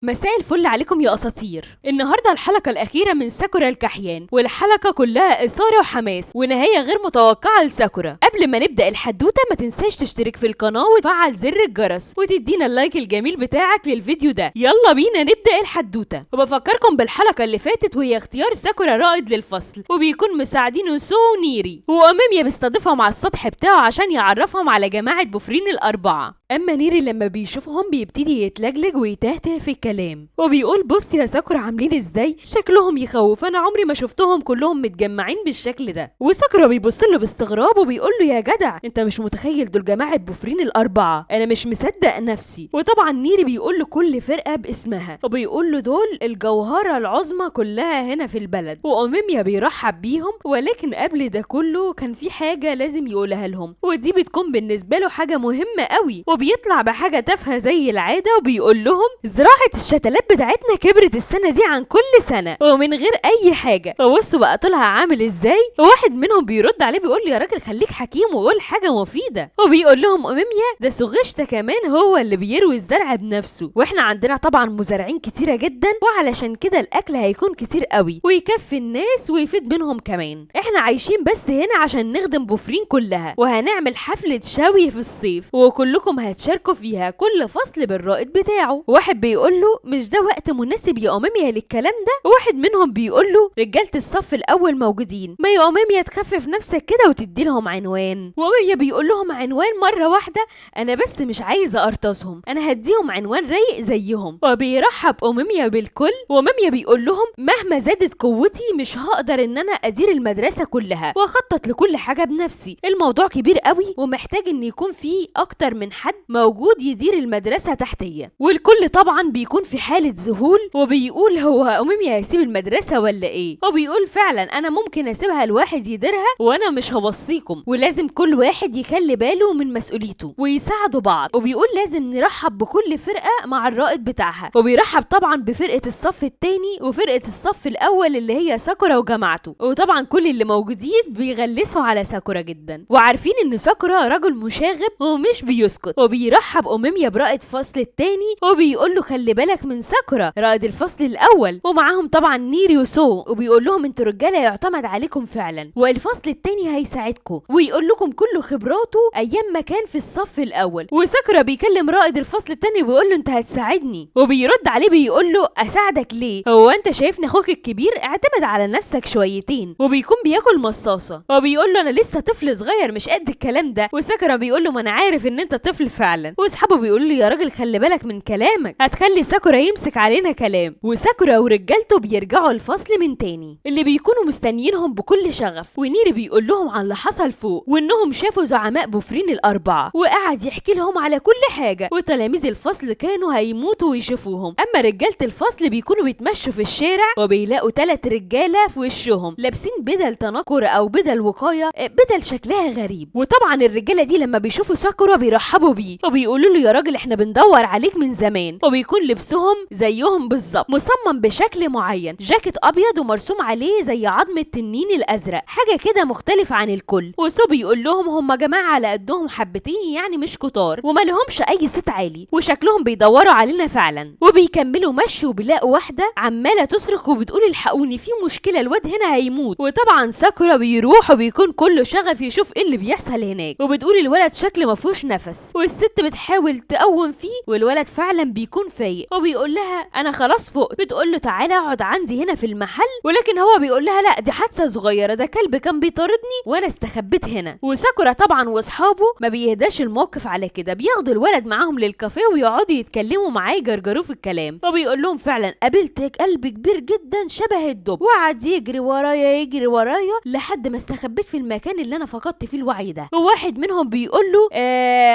مساء الفل عليكم يا اساطير. النهارده الحلقة الاخيرة من ساكورا الكحيان، والحلقة كلها اثاره وحماس ونهاية غير متوقعه لساكورا. قبل ما نبدا الحدوتة ما تنساش تشترك في القناة وتفعل زر الجرس وتدينا ال like الجميل بتاعك للفيديو ده. يلا بينا نبدا الحدوتة. وبفكركم بالحلقة اللي فاتت وهي اختيار ساكورا رائد للفصل، وبيكون مساعدينه سو ونيري، وأماميا بيستضيفهم على السطح بتاعه عشان يعرفهم على جماعة بوفرين الاربعة. اما نيري لما بيشوفهم بيبتدي يتلجلج ويتهته في الكلام وبيقول بص يا ساكورا عاملين ازاي، شكلهم يخوف، انا عمري ما شفتهم كلهم متجمعين بالشكل ده. وساكورا بيبص له باستغراب وبيقول له يا جدع انت مش متخيل، دول جماعة بوفرين الاربعة، انا مش مصدق نفسي. وطبعا نيري بيقول له كل فرقه باسمها وبيقول له دول الجوهرة العظمى كلها هنا في البلد، وأماميا بيرحب بيهم. ولكن قبل ده كله كان في حاجة لازم يقولها لهم، ودي بتكون بالنسبة له حاجة مهمة قوي، وبيطلع بحاجة تافهة زي العادة وبيقول لهم زراعة الشتلات بتاعتنا كبرت السنة دي عن كل سنة ومن غير اي حاجة، وبصوا بقى طولها عامل ازاي. وواحد منهم بيرد عليه بيقول له يا راجل خليك حكيم وقول حاجة مفيدة، وبيقول لهم أماميا ده سوغشتا كمان هو اللي بيروي الزرع بنفسه، واحنا عندنا طبعا مزارعين كتيرة جدا، وعلشان كده الاكل هيكون كتير قوي ويكفي الناس ويفيد منهم كمان. احنا عايشين بس هنا عشان نخدم بوفرين كلها، وهنعمل حفلة شوي في الصيف وكلكم هتشاركوا فيها، كل فصل بالرائد بتاعه. واحد بيقول له مش ده وقت مناسب يا أماميا للكلام ده، واحد منهم بيقول له رجاله الصف الاول موجودين، ما يا أماميا تخفف نفسك كده وتدي لهم عنوان. وأماميا بيقول لهم عنوان مرة واحدة، انا بس مش عايزه ارتصهم، انا هديهم عنوان رايق زيهم. وبيرحب أماميا بالكل، وأماميا بيقول لهم مهما زادت قوتي مش هقدر ان انا ادير المدرسة كلها واخطط لكل حاجة بنفسي، الموضوع كبير قوي ومحتاج ان يكون فيه اكتر من حد موجود يدير المدرسة تحتيه. والكل طبعا بيكون في حاله ذهول وبيقول هو أماميا هيسيب المدرسة ولا ايه؟ وبيقول فعلا انا ممكن اسيبها لواحد يديرها وانا مش هوصيكم، ولازم كل واحد يخلي باله من مسؤوليته ويساعدوا بعض. وبيقول لازم نرحب بكل فرقه مع الرائد بتاعها، وبيرحب طبعا بفرقة الصف الثاني وفرقه الصف الاول اللي هي ساكورا وجماعته. وطبعا كل اللي موجودين بيغلسوا على ساكورا جدا، وعارفين ان ساكورا رجل مشاغب ومش بيسكت. وبيرحب أماميا برائد فصل الثاني وبيقول له خلي بالك من ساكورا رائد الفصل الاول، ومعاهم طبعا نيري وسو، وبيقول لهم انتوا رجاله يعتمد عليكم فعلا، والفصل الثاني هيساعدكم ويقول لكم كل خبراته ايام ما كان في الصف الاول. وساكورا بيكلم رائد الفصل الثاني وبيقول له انت هتساعدني، وبيرد عليه بيقول له اساعدك ليه؟ هو انت شايفني اخوك الكبير؟ اعتمد على نفسك شويتين. وبيكون بياكل مصاصه وبيقول له انا لسه طفل صغير مش قد الكلام ده. وساكورا بيقول له ما انا عارف ان انت طفل فعلا. واصحابه بيقولوا له يا راجل خلي بالك من كلامك، هتخلي ساكورا يمسك علينا كلام. وساكورا ورجالته بيرجعوا الفصل من تاني اللي بيكونوا مستنيينهم بكل شغف، ونيري بيقول لهم على اللي حصل فوق وانهم شافوا زعماء بوفرين الاربعة، وقعد يحكي لهم على كل حاجة، وتلاميذ الفصل كانوا هيموتوا ويشوفوهم. اما رجاله الفصل بيكونوا بيتمشوا في الشارع وبيلاقوا 3 رجاله في وشهم لابسين بدل تنكر او بدل وقاية، بدل شكلها غريب. وطبعا الرجالة دي لما بيشوفوا ساكورا بيرحبوا بيه وبيقولوا له يا راجل احنا بندور عليك من زمان. وبيكون لبسهم زيهم بالظبط، مصمم بشكل معين، جاكيت ابيض ومرسوم عليه زي عظم التنين الازرق، حاجة كده مختلفة عن الكل. وسو بيقول لهم هم جماعة على قدهم حبتين يعني مش كتار وما لهمش اي صيت عالي، وشكلهم بيدوروا علينا فعلا. وبيكملوا مشي وبيلاقوا واحدة عماله تصرخ وبتقول الحقوني في مشكلة، الواد هنا هيموت. وطبعا ساكورا بيروح وبيكون كله شغف يشوف ايه اللي بيحصل هناك، وبتقول الولد شكله ما فيهوش نفس، والست بتحاول تقوم فيه والولد فعلا بيكون فايق وبيقول لها انا خلاص فقت. بتقول له تعالى اقعد عندي هنا في المحل، ولكن هو بيقول لها لا دي حادثه صغيرة، ده كلب كان بيطاردني وانا استخبيت هنا. وساكورا طبعا واصحابه ما بيهداش الموقف على كده، بياخدوا الولد معاهم للكافيه ويقعدوا يتكلموا معاه يجرجروه في الكلام. وبيقول لهم فعلا قابلت كلب كبير جدا شبه الدب وقعد يجري ورايا يجري ورايا لحد ما استخبيت في المكان اللي انا فقدت فيه الوعي ده. وواحد منهم بيقول له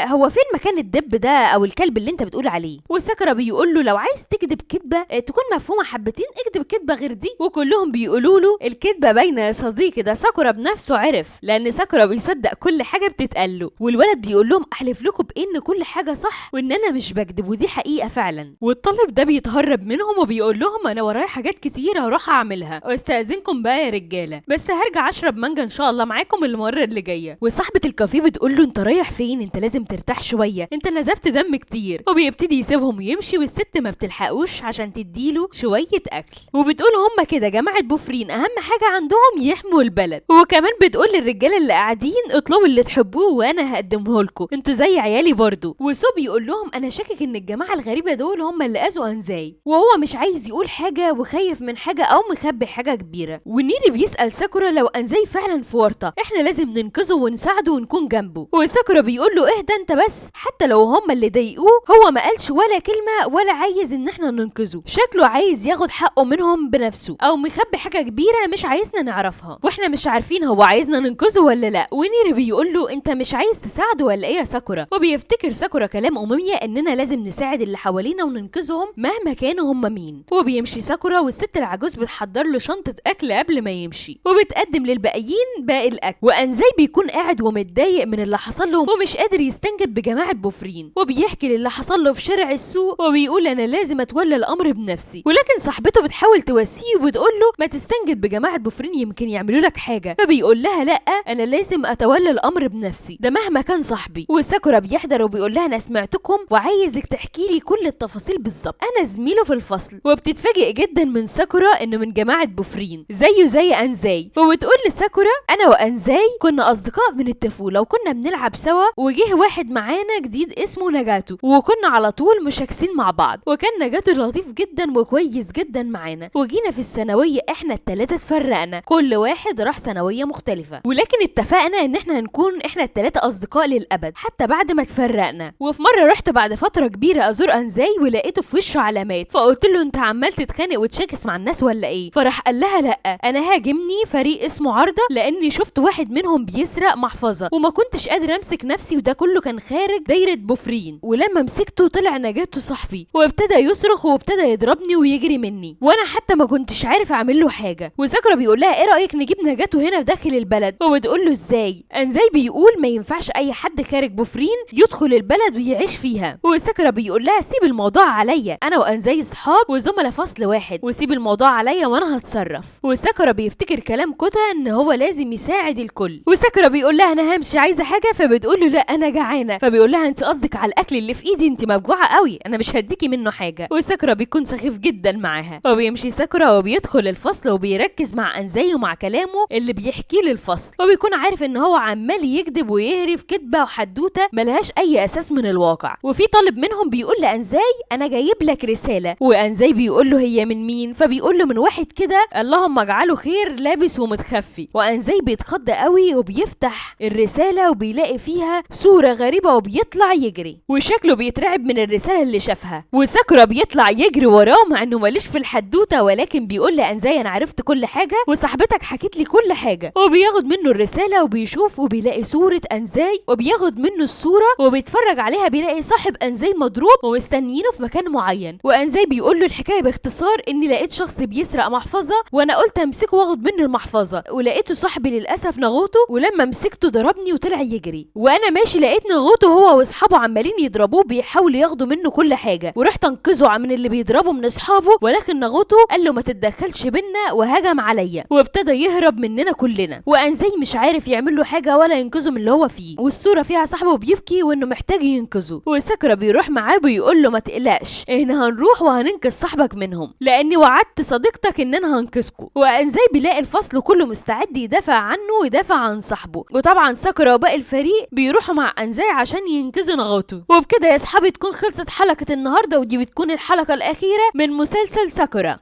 هو فين مكان الدب ده او الكلب اللي انت بتقول عليه؟ وساكورا بيقول له لو عايز تكذب كذبه تكون مفهومه حبتين اكذب كذبه غير دي. وكلهم بيقولوا له الكذبة باينة يا صديقي، ده ساكورا بنفسه عرف، لان ساكورا بيصدق كل حاجة بتتقال له. والولد بيقول لهم احلف لكم بان كل حاجة صح وان انا مش بكذب ودي حقيقة فعلا. والطالب ده بيتهرب منهم وبيقول لهم انا ورايا حاجات كتير هروح اعملها واستاذنكم بقى يا رجاله، بس هرجع اشرب مانجا ان شاء الله معاكم المرة اللي جاية. وصاحبه الكافيه بتقول له انت رايح فين؟ انت لازم ترتاح شوية. شوية، انت نزفت دم كتير. وبيبتدي يسيبهم ويمشي، والست ما بتلحقوش عشان تديله شوية اكل. وبتقول هما كده جماعة بوفرين اهم حاجة عندهم يحموا البلد. وكمان بتقول للرجاله اللي قاعدين اطلبوا اللي تحبوه وانا هقدمه لكم، انتوا زي عيالي برضو. وسو بيقول لهم انا شاكك ان الجماعة الغريبة دول هم اللي اذوا انزاي، وهو مش عايز يقول حاجة وخايف من حاجة او مخبي حاجة كبيرة. ونيري بيسال ساكورا لو انزاي فعلا في ورطة احنا لازم ننقذه ونساعده ونكون جنبه. وساكورا بيقول له اهدى انت بس، حتى لو هم اللي ضايقوه هو ما قالش ولا كلمة ولا عايز ان احنا ننقذه، شكله عايز ياخد حقه منهم بنفسه او مخبي حاجة كبيرة مش عايزنا نعرفها، واحنا مش عارفين هو عايزنا ننقذه ولا لا. ونيري بيقول له انت مش عايز تساعده ولا ايه يا ساكورا؟ وبيفتكر ساكورا كلام أوميميا اننا لازم نساعد اللي حوالينا وننقذهم مهما كانوا هم مين. وبيمشي ساكورا والست العجوز بتحضر له شنطه اكل قبل ما يمشي، وبتقدم للباقيين باقي الاكل. وانزاي بيكون قاعد ومتضايق من اللي حصل له ومش قادر يستنجد بجماعة بوفرين، وبيحكي للي حصل له في شارع السوق وبيقول انا لازم اتولى الامر بنفسي. ولكن صاحبته بتحاول تواسيه وبتقول له ما تستنجد بجماعة بوفرين يمكن يعملوا لك حاجة، فبيقول لها لا انا لازم اتولى الامر بنفسي، ده مهما كان صاحبي. وساكورا بيحضر وبيقول لها انا سمعتكم وعايزك تحكي لي كل التفاصيل بالظبط، انا زميله في الفصل. وبتتفاجئ جدا من ساكورا انه من جماعة بوفرين زيه زي انزاي، وبتقول لساكورا انا وانزاي كنا اصدقاء من الطفولة وكنا بنلعب سوا، وجه واحد معانا جديد اسمه ناجاتو وكنا على طول مشاكسين مع بعض، وكان ناجاتو لطيف جدا وكويس جدا معانا. وجينا في الثانوية احنا الثلاثة اتفرقنا، كل واحد راح ثانوية مختلفة، ولكن اتفقنا ان احنا هنكون احنا الثلاثة اصدقاء للابد حتى بعد ما اتفرقنا. وفي مرة رحت بعد فترة كبيرة ازور انزاي ولقيته في وشه علامات، فقلت له انت عمال تتخانق وتشاكس مع الناس ولا ايه؟ فراح قال لها لا، انا هاجمني فريق اسمه عارضه لاني شفت واحد منهم بيسرق محفظة وما كنتش قادر امسك نفسي، وده كله كان خارج دايرة بوفرين، ولما مسكته طلع نجاته صاحبي وابتدى يصرخ وابتدى يضربني ويجري مني، وانا حتى ما كنتش عارف اعمل له حاجة. وساكورا بيقول لها ايه رايك نجيب نجاته هنا داخل البلد؟ وبتقول له ازاي؟ انزاي بيقول ما ينفعش اي حد خارج بوفرين يدخل البلد ويعيش فيها. وساكورا بيقول لها سيب الموضوع عليا، انا وانزاي صحاب وزملاء فصل واحد، وسيب الموضوع عليا وانا هتصرف. وساكورا بيفتكر كلام كوتا ان هو لازم يساعد الكل. وساكورا بيقول لها انا همشي عايزه حاجة، فبتقول له لا انا جعانة، فبيقول لها انت قصدك على الاكل اللي في ايدي، انت موجوعه قوي، انا مش هديكي منه حاجة. وساكورا بيكون سخيف جدا معاها. وبيمشي ساكورا وبيدخل الفصل وبيركز مع انزاي ومع كلامه اللي بيحكيه للفصل، وبيكون عارف ان هو عمال يكذب ويهري في كذبه وحدوته ملهاش اي اساس من الواقع. وفي طالب منهم بيقول لانزاي انا جايب لك رسالة، وانزاي بيقول له هي من مين؟ فبيقول له من واحد كده اللهم اجعله خير لابس ومتخفي. وانزاي بيتخض قوي وبيفتح الرسالة وبيلاقي فيها صوره غريبة وبيطلع يجري وشكله بيترعب من الرسالة اللي شافها. وساكورا بيطلع يجري وراه مع انه ماليش في الحدوتة، ولكن بيقول لانزاي انا عرفت كل حاجة وصاحبتك حكت لي كل حاجة. وبياخد منه الرسالة وبيشوف وبيلاقي صوره انزاي، وبياخد منه الصورة وبيتفرج عليها، بيلاقي صاحب انزاي مضروب ومستنيينه في مكان معين. وانزاي بيقول له الحكاية باختصار اني لقيت شخص بيسرق محفظة وانا قلت امسكه واخد منه المحفظة، ولقيته صاحبي للاسف نغوته، ولما مسكته ضربني وطلع يجري، وانا ماشي لقيت نغوته هو واصحابه عمالين يضربوه بيحاولوا ياخدوا منه كل حاجة، ورحت انقذه من اللي بيضربه من اصحابه، ولكن نغوته قال له ما تتدخلش بينا وهجم عليا وابتدى يهرب مننا كلنا. وانزاي مش عارف يعمل له حاجة ولا ينقذه من اللي هو فيه، والصورة فيها صاحبه بيبكي وانه محتاج ينقذه. وساكورا بيروح معاه بيقول له ما تقلقش احنا هنروح وهننقذ صاحبك منهم لاني وعدت صديقتك ان انا هنقذكم. وانزاي بيلاقي الفصل كله مستعد يدافع عنه ويدافع عن صاحبه، وطبعا ساكورا وباقي الفريق بيروحوا مع انزاي عشان ينقذوا نغوته. وبكده يا اصحابي تكون خلصت حلقة النهارده، ودي بتكون الحلقة الاخيرة من مسلسل ساكورا.